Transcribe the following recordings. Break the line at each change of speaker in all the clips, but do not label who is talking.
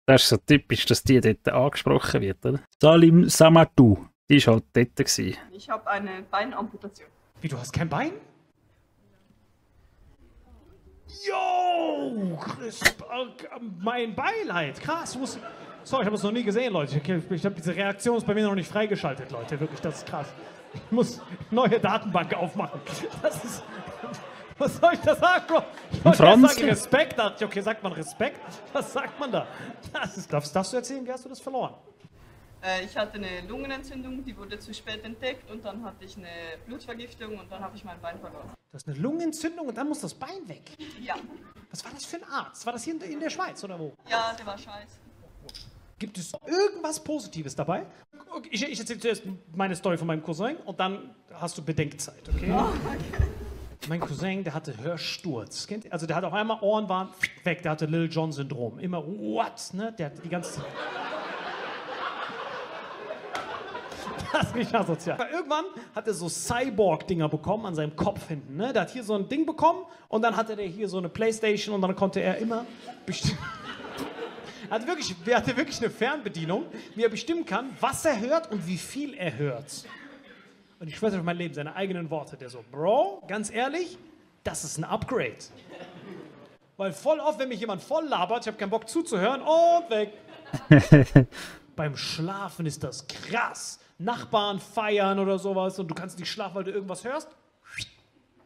Das ist so typisch, dass die dort angesprochen wird, oder? Salim Samatou, die war halt dort gewesen.
Ich habe eine Beinamputation.
Wie, du hast kein Bein? Yo! Mein Beileid, krass. Sorry, ich habe es noch nie gesehen, Leute. Ich habe diese Reaktion ist bei mir noch nicht freigeschaltet, Leute. Wirklich, das ist krass. Ich muss neue Datenbank aufmachen. Das ist... Was soll ich da sagen, Bro? Ich wollte sagen Respekt. Da dachte ich, okay, sagt man Respekt? Was sagt man da? Darfst du erzählen, wie hast du das verloren?
Ich hatte eine Lungenentzündung, die wurde zu spät entdeckt und dann hatte ich eine Blutvergiftung und dann habe ich mein Bein verloren.
Du hast eine Lungenentzündung und dann muss das Bein weg?
Ja.
Was war das für ein Arzt? War das hier in der Schweiz oder wo?
Ja, der war scheiße.
Gibt es irgendwas Positives dabei? Ich erzähle zuerst meine Story von meinem Cousin und dann hast du Bedenkzeit, okay?
Oh, okay.
Mein Cousin, der hatte Hörsturz. Also der hat auf einmal Ohren waren weg, der hatte Lil Jon Syndrom. Immer what, ne? Der hat die ganze Zeit. Das ist nicht asozial. Irgendwann hat er so Cyborg-Dinger bekommen an seinem Kopf hinten, ne? Der hat hier so ein Ding bekommen und dann hatte der hier so eine Playstation und dann konnte er immer bestimmen. Er hatte wirklich eine Fernbedienung, wie er bestimmen kann, was er hört und wie viel er hört. Und ich schwöre auf mein Leben, seine eigenen Worte. Der so, Bro, ganz ehrlich, das ist ein Upgrade. Weil voll oft, wenn mich jemand voll labert, ich habe keinen Bock zuzuhören und weg. Beim Schlafen ist das krass. Nachbarn feiern oder sowas und du kannst nicht schlafen, weil du irgendwas hörst.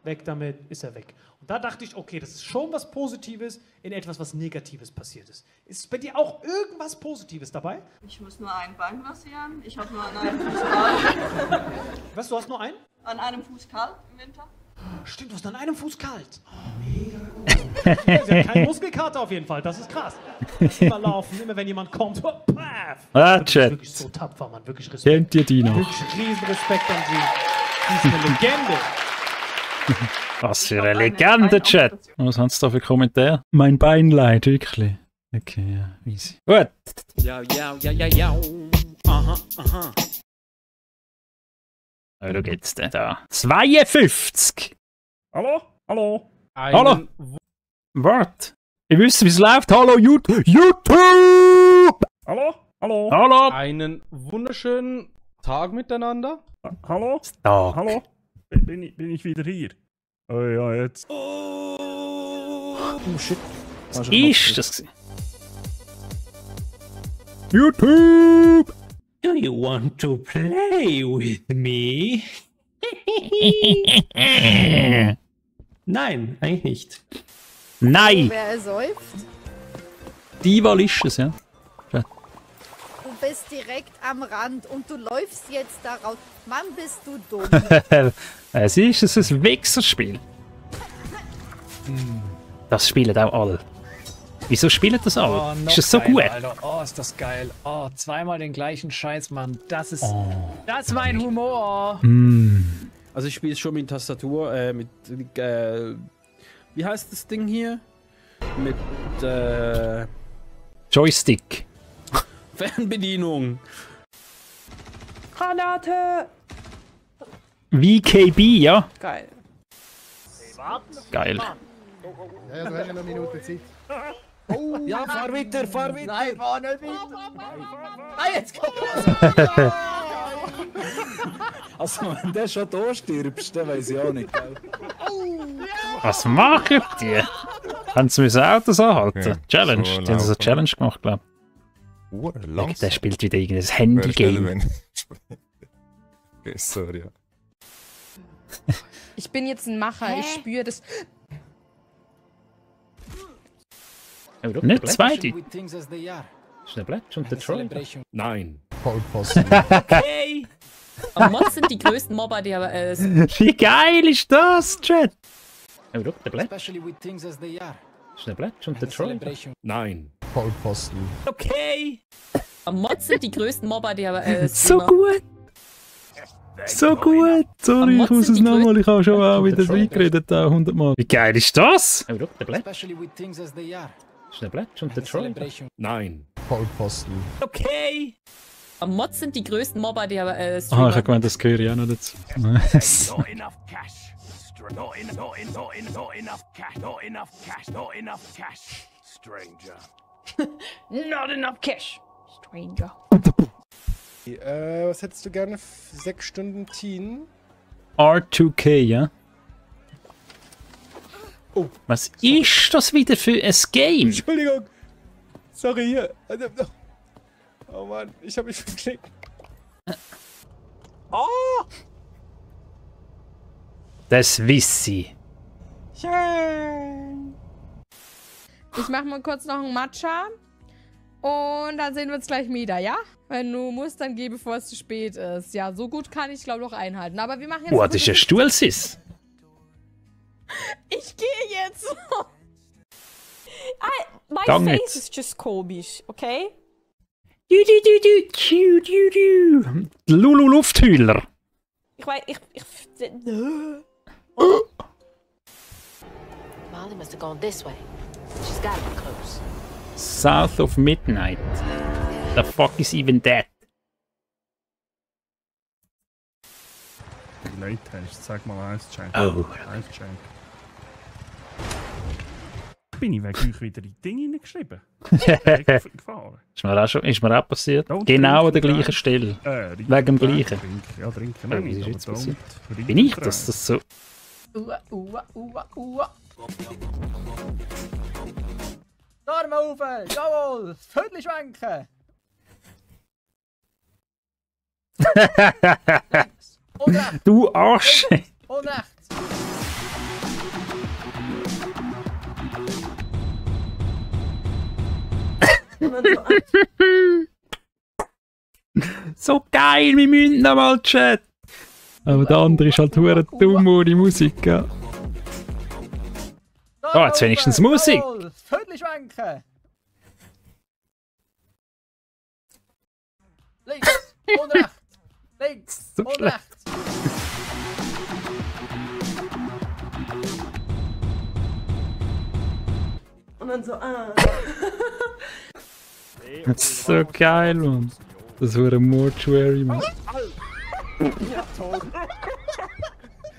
Weg damit, ist er weg. Und da dachte ich, okay, das ist schon was Positives in etwas, was Negatives passiert ist. Ist bei dir auch irgendwas Positives dabei?
Ich muss nur ein Bein rasieren. Ich habe nur an einem Fuß kalt.
Was, du hast nur einen?
An einem Fuß kalt im Winter.
Stimmt, du hast an einem Fuß kalt. Oh, mega gut. Sie hat keinen Muskelkater auf jeden Fall, das ist krass. Immer laufen, immer wenn jemand kommt.
Chat.
Wirklich so tapfer, Mann, wirklich Respekt.
Kennt ihr die noch?
Wirklich riesen Respekt an sie. Sie ist eine Legende.
Was für eine Legende, Chat. Was haben Sie da für Kommentare? Mein Beinleid, wirklich. Okay, ja, easy. Gut.
Ja. Aha.
Ja, da geht's denn da. 52!
Hallo?
Hallo? Wart. Ich wüsste, wie es läuft. Hallo, YouTube! Hallo?
Einen wunderschönen Tag miteinander.
Hallo?
Tag.
Hallo? Bin ich wieder hier? Oh ja, jetzt.
Oh shit.
Was ist das? YouTube!
Do you want to play with me? Nein, eigentlich nicht.
Nein!
Wer säuft?
Divalicious, ja.
Du bist direkt am Rand und du läufst jetzt da raus. Mann, bist du dumm.
Es ist ein Wichserspiel. Das spielen auch alle. Wieso spielen das alle? Ist das so
geil,
gut?
Alter. Oh, ist das geil. Oh, zweimal den gleichen Scheiß, Mann. Das ist mein Humor.
Also ich spiele schon mit Tastatur, wie heißt das Ding hier? Mit,
Joystick.
Fernbedienung.
Granate!
VKB, ja.
Geil.
Geil.
Ja, du hast ja noch eine Minute Zeit.
Oh, ja, fahr weiter.
Nein, fahr nicht weiter. Nein, jetzt komm!
Also, wenn der schon da stirbst, dann weiß ich auch nicht, gell?
Was machen die? Haben sie müssen Autos anhalten?
Ja,
Challenge.
so
Die haben so eine Challenge gemacht, glaube ich. Der spielt wieder irgendein Handy-Game.
Okay, sorry, ja.
Ich bin jetzt ein Macher, ich spüre das.
Nicht zweite. Schnell, schon der Troll.
Nein.
Vollpfosten.
Okay. Aber Mods sind die größten Mobber, die aber
Wie geil ist das, Chat? Oh, look, der Blatt. Schnell, schon der Troll.
Nein.
Vollpfosten.
Okay. Aber Mods sind die größten Mobber, die aber
So gut. So gut. Sorry, ich muss es nochmal. Ich habe schon auch wieder reingeredet, 100 Mal. Wie geil ist das? Oh, look, der Blatt. Schnell, schon der Troll.
Nein.
Vollpfosten.
Okay. Aber Mods sind die größten Mobber, die aber
ich habe gemeint, das gehöre ich auch noch dazu.
Not enough cash. Not enough cash. Not enough cash. Stranger.
Not enough cash, stranger.
Was hättest du gerne? 6 Stunden Teen?
R2K, ja? Oh, was ist das wieder für ein Game?
Entschuldigung! Sorry, hier. Oh Mann, ich hab mich verklickt.
Oh!
Das Wissi.
Schön!
Ich mach mal kurz noch einen Matcha. Und dann sehen wir uns gleich wieder, ja? Wenn du musst, dann geh, bevor es zu spät ist. Ja, so gut kann ich, glaube ich, noch einhalten. Aber wir machen jetzt...
Boah, das ist ein Stuhlsis.
Ich gehe jetzt. My
Gang
face
jetzt.
is just komisch, okay?
Lulu Lufthüller.
Ich weiß,
Molly must have gone this way. She's got to be close.
South of Midnight. The fuck is even that?
Leute hast, sag mal eins, Cenk.
Oh.
Eins, Cenk. Bin ich wegen euch wieder in die Dinge hineingeschrieben? Gefahren.
Ist mir auch passiert.
Oh,
Genau an der
trinken,
gleichen Stelle.
Trinken,
Wegen dem gleichen.
Ja, trinken.
Oh, wie ist jetzt passiert? Bin ich das so...
Arme auf! Jawohl! Das Viertel schwenken! Und rechts!
Du Arsch!
Und rechts!
So geil, wir müssen noch mal Chat! Aber der andere ist halt verdammt dumm ohne Musik, ja. Oh, jetzt wenigstens Musik!
Jawohl! Das Viertel schwenken! Links! Und rechts! Links!
So
und
schlecht.
rechts!
Und dann so,
Das ist so geil, Mann. Das war ein Mortuary, Mann.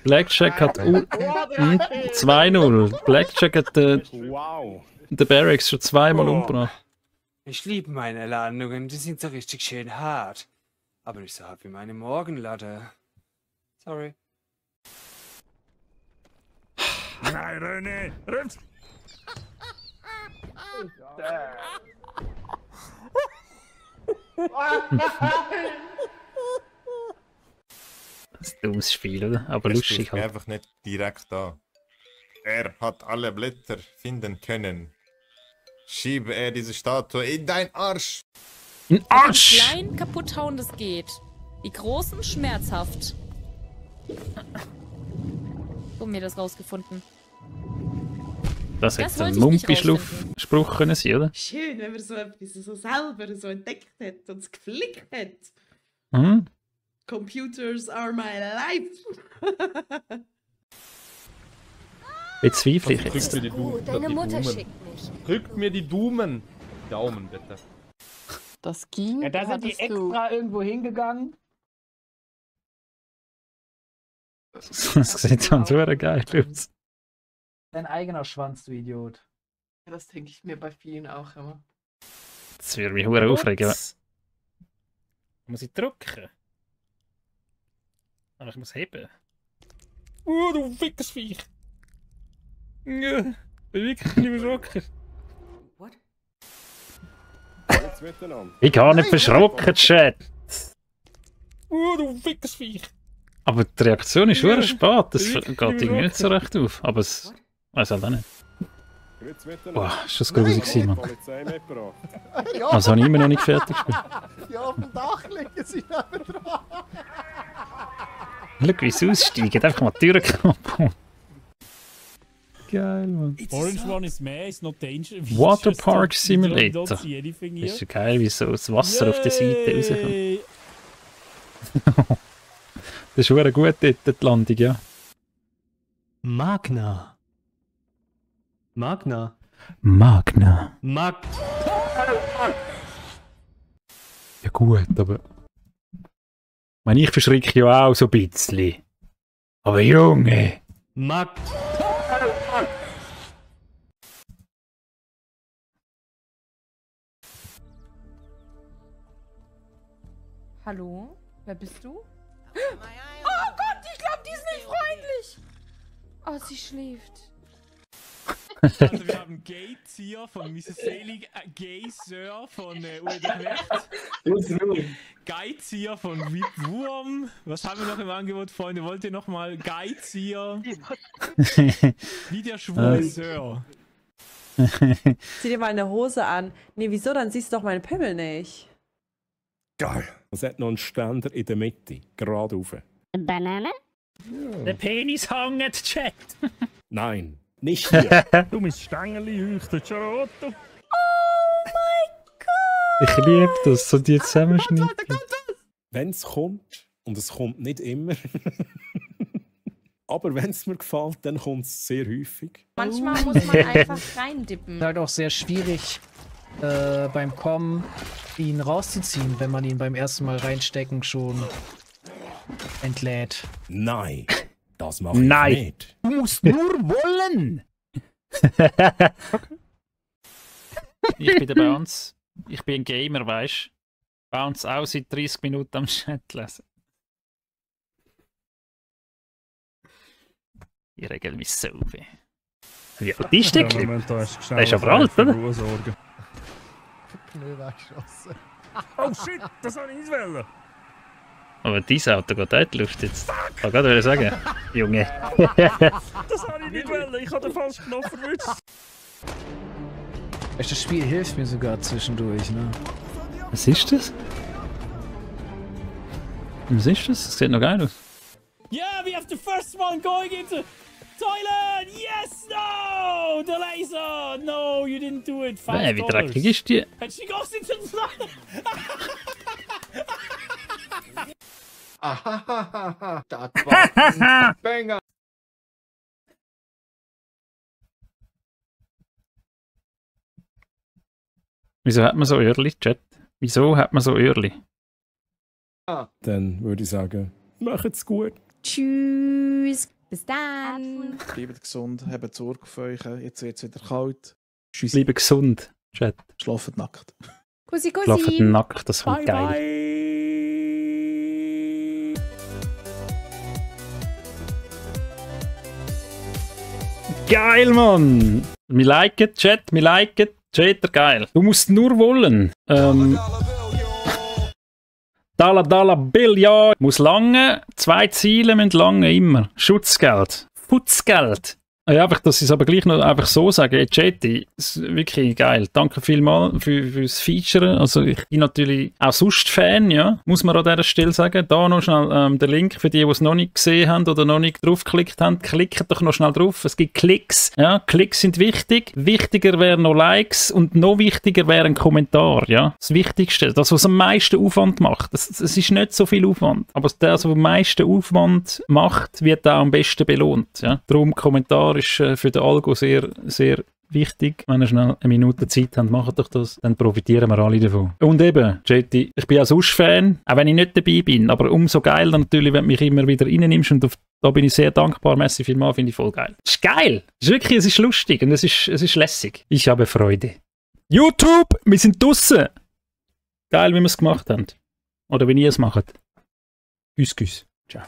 Blackjack hat 2-0. Blackjack hat den Barracks schon zweimal umgebracht.
Ich liebe meine Landungen, die sind so richtig schön hart. Aber nicht so hart wie meine Morgenlatte. Sorry.
Nein, René! Rüms!
Das ist ein dummes Spiel, oder? Aber
Es
lustig
steht
halt.
einfach nicht direkt da. Er hat alle Blätter finden können. Schiebe er diese Statue in dein Arsch!
In
Die
Arsch!
kleinen kaputt hauen, das geht. Die großen schmerzhaft. Wo haben wir das rausgefunden?
Das
Das
hätte ein
wollte ich nicht
Mumpi-Spruch können sein, oder?
schön, wenn man so etwas so selber so entdeckt hat und es geflickt hat.
Mhm.
Computers are my life.
Bezweifle ich jetzt.
Deine Mutter schickt mich.
Drückt mir die Daumen. Daumen, bitte.
Das ging.
Ja, da sind die extra irgendwo hingegangen.
Das sieht dann so geil aus.
Dein eigener Schwanz, du Idiot.
Ja, das denke ich mir bei vielen auch immer.
Das würde mich hure aufregen. Muss ich drücken? Aber ich muss heben. Du Ficksviech! Ja, bin wirklich nicht erschrocken. Ich kann nicht verschrocken, Chat! Du Ficksviech! Aber die Reaktion ist schon spät, das geht irgendwie nicht so recht auf. Aber es weiß halt auch nicht. Boah, ist das gruselig gewesen, Mann. Also habe ich immer noch nicht fertig gespielt.
Ja, auf dem Dach liegen sie nebendran.
Schau, wie es aussteigt, einfach mal die Tür kaputt. Geil, Mann.
Orange One is mehr, is not dangerous.
Waterpark Simulator.
Don't see anything here.
Das ist so geil, wie so das Wasser auf der Seite rauskommt. Das ist schon gut dort, die Landung, ja.
Magna. Magna.
Magna.
Mag.
Ja gut, aber... Ich meine, ich verschrecke ja auch so ein bisschen. Aber Junge!
Mag.
Hallo? Wer bist du? Oh Gott, ich glaube, die ist nicht freundlich. Oh, sie schläft.
Also wir haben Gay-Zier von Mrs. Selig, Gay-Sir von Ulrich Wecht, Geizier von Wip Wurm. Was haben wir noch im Angebot, Freunde? Wollt ihr nochmal Geizier? Wie der schwule Sir.
Zieh dir mal eine Hose an. Nee, wieso? Dann siehst du doch meinen Pimmel nicht.
Geil. Es hat noch einen Ständer in der Mitte, gerade rauf.
Eine Banane?
Der Penis hängt, Chat.
Nein, nicht hier.
Du bist Stängeli, heuchtet schon rot.
Oh mein Gott!
Ich liebe das, so die Zusammenschnitte.
Wenn es kommt, und es kommt nicht immer, aber wenn es mir gefällt, dann kommt es sehr häufig.
Manchmal muss man einfach reindippen.
Es ist halt auch sehr schwierig, beim Kommen ihn rauszuziehen, wenn man ihn beim ersten Mal reinstecken schon entlädt.
Nein, das mache ich nicht.
Du musst nur wollen. Ich bin der Bounce. Ich bin ein Gamer, weißt du? Bounce auch seit 30 Minuten am Chat lesen. Ich regel mich so weh. Wie alt ist der Clip? Der ist aber alt, oder?
Pneu weggeschossen.
Oh shit, das soll ich nicht wollen.
Aber dieses Auto geht auch in die Luft jetzt. Ich kann gerade sagen, Junge.
Das soll ich nicht wollen, ich habe den falschen Knopf verwünscht.
Das Spiel hilft mir sogar zwischendurch, ne?
Was ist das? Was ist das? Das sieht noch geil aus.
Yeah, we have the first one going into toilet! Yes, no! The laser! No, you didn't do it. $5.
Wie dreckig ist die?
And she goes into the toilet!
Ahahaha, das war ein Banger.
Wieso hat man so Öhrli, Chat? Wieso hat man so Öhrli?
Dann würde ich sagen, macht's gut.
Tschüss. Bis dann.
Bleibt gesund, habt Sorge auf euch. Jetzt wird es wieder kalt. Tschüss.
Bleibt gesund, Chat.
Schlaft nackt.
Kussi, kussi.
Schlaft nackt, das wird geil.
Bye.
Geil, Mann! Wir liken, Chat, wir liken. Chat, geil. Du musst nur wollen. Dalla Bill, ja. Muss lange. 2 Ziele müssen lange immer. Schutzgeld. Futzgeld. Ja, einfach, dass ich es aber gleich noch einfach so sage. Hey, Chatty, ist wirklich geil. Danke vielmals fürs Feature. Also ich bin natürlich auch sonst Fan, ja. Muss man an dieser Stelle sagen. Da noch schnell der Link für die es noch nicht gesehen haben oder noch nicht draufgeklickt haben. Klickt doch noch schnell drauf. Es gibt Klicks. Ja, Klicks sind wichtig. Wichtiger wären noch Likes und noch wichtiger wäre ein Kommentar, ja. Das Wichtigste. Das, was am meisten Aufwand macht. Es ist nicht so viel Aufwand. Aber das, was am meisten Aufwand macht, wird auch am besten belohnt, ja. Darum Kommentar ist für den Algo sehr, sehr wichtig. Wenn ihr schnell eine Minute Zeit habt, macht doch das. Dann profitieren wir alle davon. Und eben, JT, ich bin auch sonst Fan, auch wenn ich nicht dabei bin. Aber umso geiler natürlich, wenn du mich immer wieder reinnimmst. Und da bin ich sehr dankbar. Merci vielmals, finde ich voll geil. Es ist geil! Es ist wirklich, es ist lustig und es ist lässig. Ich habe Freude. YouTube, wir sind draussen! Geil, wie wir es gemacht haben. Oder wie ihr es macht. Küss. Ciao.